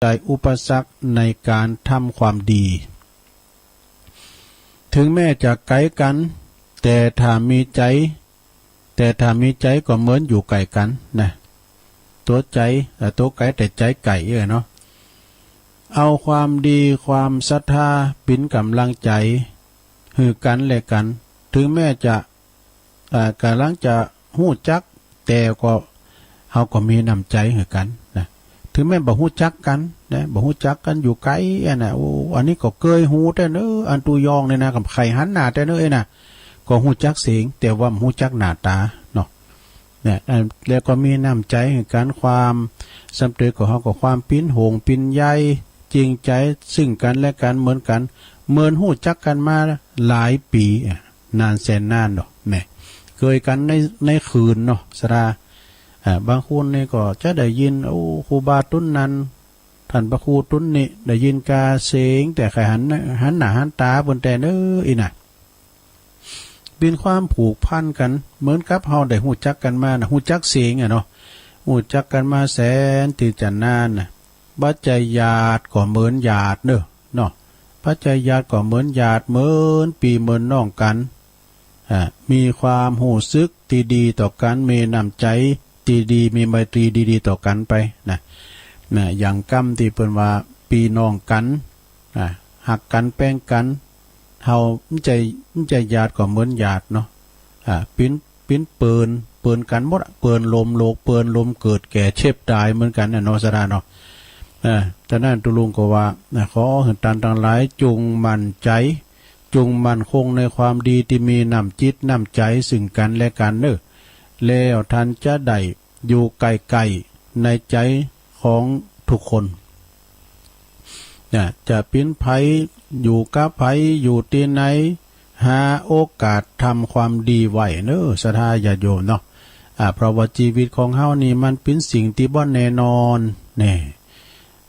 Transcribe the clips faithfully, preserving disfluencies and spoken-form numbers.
ใจอุปสรรคในการทำความดี ถึงแม้จะไกลกัน แต่ถ้ามีใจ แต่ถ้ามีใจก็เหมือนอยู่ใกล้กันนะ ตัวใจ เอ่อ ตัวไกลแต่ใจใกล้ เออเนาะ เอาความดีความศรัทธาเป็นกำลังใจหื้อกันและกัน ถึงแม้จะ เอ่อ กำลังจะฮู้จัก แต่ก็ เฮาก็มีน้ำใจหื้อกันนะ ถึงแม้บ่ฮู้จักกันนะ บ่ฮู้จักกันอยู่ไกลอะนะ โอ้ อันนี้ก็เกยฮู้แต๊เน้อ อันตูยองนี่นะ กับใค่หันหน้าแต๊เน้อ เอ้ยนะ ก็ฮู้จักเสียง แต่ว่าบ่ฮู้จักหน้าตาเนาะ เนี่ย เอ่อ แล้วก็มีน้ำใจหื้อกัน ความ ซ้ำเติมก็ เฮาก็ความปิ๋นห่วงปิ๋นใย จริงใจซึ่งกันและกันเหมือนกัน เหมือนฮู้จักกันมาหลายปี๋ อ่ะ นานแสนนานเนาะ เนี่ย เกยกันใน ในคืนเนาะ ศรัทธา อ่า บางคนนี่ก็จะได้ยิน โอ้ ครูบาตุ๊นนั้น ท่านพระครูตุ๊นนี้ ได้ยินกาเสียง แต่ใค่หัน หันหน้าหันตาเปิ้นแต๊เน้อ อีน่ะ เป๋นความผูกพันกัน เหมือนกับเฮาได้ฮู้จักกันมานะ ฮู้จักเสียงอะเนาะ ฮู้จักกันมาแสนตี้จะนานนะ บ่ใจ้ญาติก็เหมือนญาติเน้อเนาะ บ่ใจ้ญาติก็เหมือนญาติ เหมือนปี้เหมือนน้องกัน อ่า มีความฮู้สึกตี้ดีต่อกัน มีน้ำใจตี้ดี มีไมตรีตี้ดีต่อกันไปนะ นะ อย่างกำตี้เปิ้นว่าปี้น้องกัน อ่า ฮักกันแป้งกัน เฮาบ่ใจ้ บ่ใจ้ญาติก็เหมือนญาติเนาะ อ่า เป๋น เป๋นเปิ้น เปิ้นกันหมดอะ เปิ้นลมโลก เปิ้นลมเกิดแก่เจ็บต๋ายเหมือนกันนะเนาะ ศรัทธาเนาะ อ่า ฉะนั้นตุ๊ลุงก็ว่านะ ขอหื้อต้านตังหลายจงมั่นใจ๋ จงมั่นคงในความดีตี้มีน้ำจิตน้ำใจ๋ซึ่งกันและกันเน้อ แล้วต้านจะได้อยู่ใกล้ๆ ในใจ๋ของทุกคน นะ จะเป๋นใผ อยู่กับใผ อยู่ตี้ไหน หาโอกาสทำความดีไว้เน้อ ศรัทธาญาติโยมเนาะ อ่า เพราะว่าจีวิตของเฮานี่มันเป๋นสิ่งตี้บ่แน่นอน แน่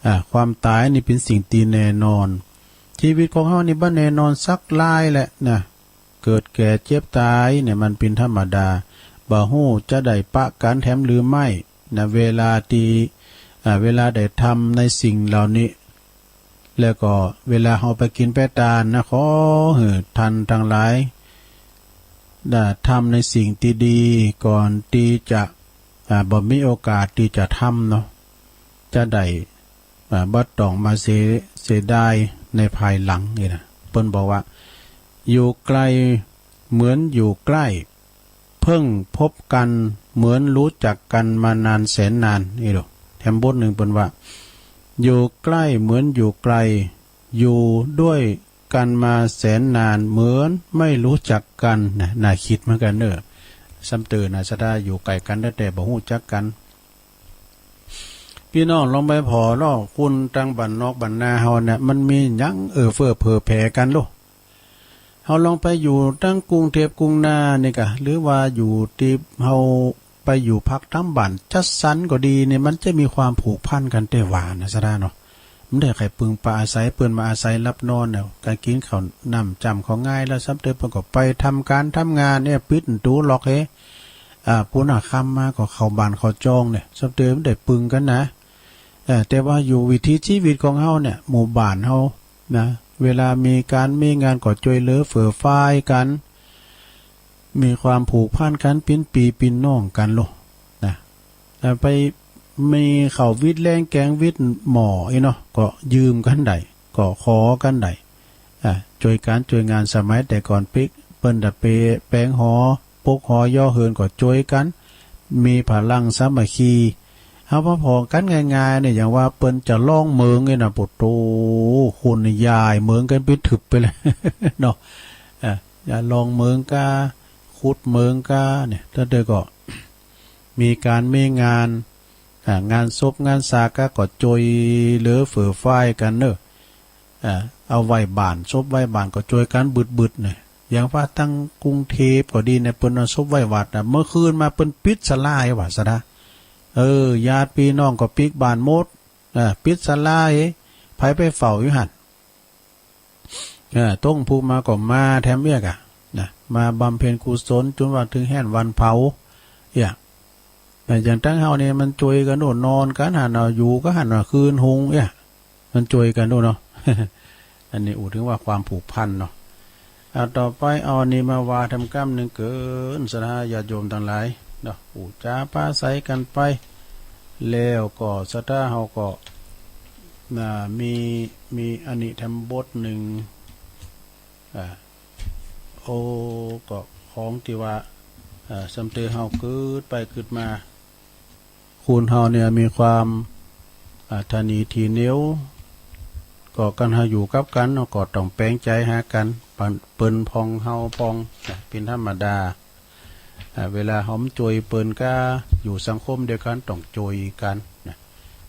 อ่า ความต๋ายนี่เป๋นสิ่งตี้แน่นอน จีวิตของเฮานี่บ่แน่นอนสักลายแหละนะ เกิดแก่เจ็บต๋ายเนี่ยมันเป๋นธรรมดา บ่ฮู้จะได้ปะกั๋นแถมหรือไม่นะ เวลาตี้ อ่า เวลาได้ทำในสิ่งเหล่านี้ แล้วก็เวลาเฮาไปกิ๋นไปตานนะ ขอหื้อต้านตังหลาย ได้ทำในสิ่งตี้ดี ก่อนตี้จะ อ่า บ่มีโอกาสตี้จะทำเนาะ จะได้ อ่า บ่ต้องมาเสีย เสียดายในภายหลังนี่นะ เปิ้นบอกว่า อยู่ไกลเหมือนอยู่ใกล้ เพิ่งพบกันเหมือนรู้จักกันมานานแสนนาน นี่ดู แถมบทหนึ่งเปิ้นว่า อยู่ใกล้เหมือนอยู่ไกล อยู่ด้วยกันมาแสนนาน เหมือนไม่รู้จักกันนะ น่าคิดเหมือนกันเน้อ ซ้ำเติมนะ ศรัทธา อยู่ใกล้กันแต๊แต่บ่ฮู้จักกัน ปี้น้องลองไปผ่อลอ คนตังบ้านนอกบ้านนาเฮาเนี่ย มันมีหยังเอื้อเฟื้อเผื่อแผ่กั๋นโล เฮาลองไปอยู่ตังกรุงเทพฯกรุงนานี่กะ หรือว่าอยู่ตี้เฮาไปอยู่พักต๋ามบ้านจัดสรรก็ดีเนี่ย มันจะมีความผูกพันกั๋นแต๊หว่านะ ศรัทธาเนาะ บ่ได้ใค่ปึงปาอาศัย เปิ้นมาอาศัยหลับนอนเนี่ย ก๋านกิ๋นข้าวน้ำจ้ำข้าวงาย แล้วซ้ำเติมเปิ้นก็ไปทำก๋านทำงานเนี่ย ปิดประตู๋ล็อกเฮ อ่า ปู้นาค่ำมาก็เข้าบ้านเข้าจองเนี่ย ซ้ำเติมบ่ได้ปึงกั๋นนะ เอ่อ แต่ว่าอยู่วิถีจีวิตของเฮาเนี่ย หมู่บ้านเฮานะ เวลามีก๋านมีงานก็จ้วยเหลือเฟื่อฟ้ายกั๋น มีความผูกพันกั๋น เป๋นปี้เป๋นน้องกั๋นโล นะ แต่ไปมีข้าววิดแลงแก๋งวิดหม้ออี้เนาะ ก็ยืมกั๋นได้ ก็ขอกั๋นได้ อ่า จ้วยก๋านจ้วยงาน สมัยแต่ก่อนปิ๊ก เปิ้นตะเปแป๋งหอ ปกหอ ย่อเฮือนก็จ้วยกั๋น มีพลังสามัคคี เฮามาผ่อกั๋นง่ายๆ เนี่ย อย่างว่าเปิ้นจะลองเหมืองเนี่ยนะ โปะโต คนนี่ย้ายเหมืองกั๋นปิดทึบไปเลย เนาะ อ่า จะลองเหมืองกา ขุดเหมืองกา เนี่ย แล้วเดี๋ยวก็ มีก๋านมีงาน อ่า งานศพงานสาก๋าก็จ้วยเหลือเฟื่อฟ้ายกั๋นเน้อ อ่า เอาไว้บ้าน ศพไว้บ้านก็จ้วยกั๋นบึดๆ เนี่ย อย่างว่าตังกรุงเทพฯก็ดีเนี่ย เปิ้นเอาศพไว้วัดนะ เมื่อคืนมาเปิ้นปิดศาลาหว่า ศรัทธา เออ ญาติปี้น้องก็ปิ๊กบ้านหมด อ่า ปิดศาลา ไผไปเฝ้าอยู่หั้น เออ ตกผู้มาก็มาแถมเอียกอะ นะ มาบำเพ็ญกุศลจ๋นว่าเถิงแฮนวันเผา เอีย แต่อย่างตังเฮาเนี่ยมันจ้วยกั๋นโน่น นอนกั๋นหั้นเนาะ อยู่กั๋นหั้นเนาะ คืนหุง เอีย มันช่วยกันด้วยเนาะ อันนี้อู้ถึงว่าความผูกพันเนาะ เอาต่อไปเอาอันนี้มาว่าทำกำหนึ่งเกินศรัทธาญาติโยมทั้งหลายเนาะ อู้จ๋าปราศัยกันไป แล้วก็ศรัทธาเฮาก็ อ่า มี มีอันนี้ทำบทหนึ่ง อ่า โอ้ ก็ของที่ว่า อ่า สำเตอเฮาเกิดไปเกิดมา คนเฮาเนี่ยมีความ อ่า ทะนีทีเหนียว ก็กันเฮาอยู่กับกันเนาะ ก็ต้องแปลงใจหากัน เปิ้น เปิ้นพองเฮาพองนะ เป็นธรรมดา อ่า เวลาเฮามาช่วยเปิ้นก็อยู่สังคมเดียวกันต้องช่วยกันนะ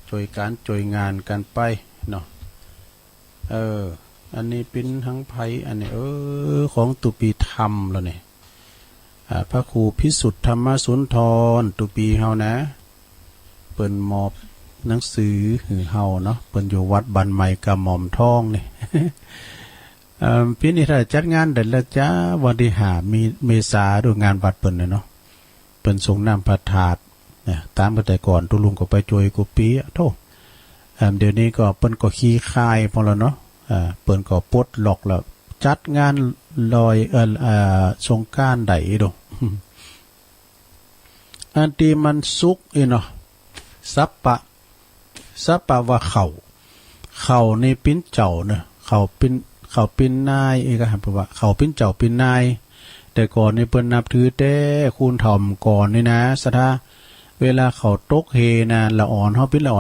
ช่วยกันช่วยงานกันไปเนาะ เออ อันนี้ปิ้นหังไผ อันนี้ เออ ของตุปีธรรมแล้วเนี่ย อ่า พระครูพิสุทธิ์ธรรมสุนทร ตุปีเฮานะ เปิ้นมอบหนังสือหือเฮาเนาะ เปิ้นอยู่วัดบ้านใหม่กระหม่อมทองนี่ เอิ่ม ปีนี้ถ้าจัดงานได้แล้วจ้า วันที่ห้า มี เมษา ดูงานวัดเปิ้นเนี่ยเนาะ เปิ้นส่งน้ำพระธาตุนะ ตามแต่ก่อนตุลุงก็ไปช่วยกูปีอะ โธ่ เอิ่ม เดี๋ยวนี้ก็เปิ้นก็ขี้คายพอแล้วเนาะ อ่า เปิ้นก็ปลดล็อกแล้ว จัดงานลอย เอ่อ เอ่อ สงกรานต์ได้อีกดอก อันที่มันสุกอีเนาะ สัปปะ สัปปะว่าเขา เขานี่ปิ้นเจ้าเนาะ เขาปิ้น เขาปิ้นนาย เอกหันว่า เขาปิ้นเจ้าปิ้นนาย แต่ก่อนนี่เปิ้นนับถือแต่คุณเฒ่าก่อนนี่นะ ศรัทธา เวลาเขาตกเหนะ ละอ่อนเฮาปิ้นละ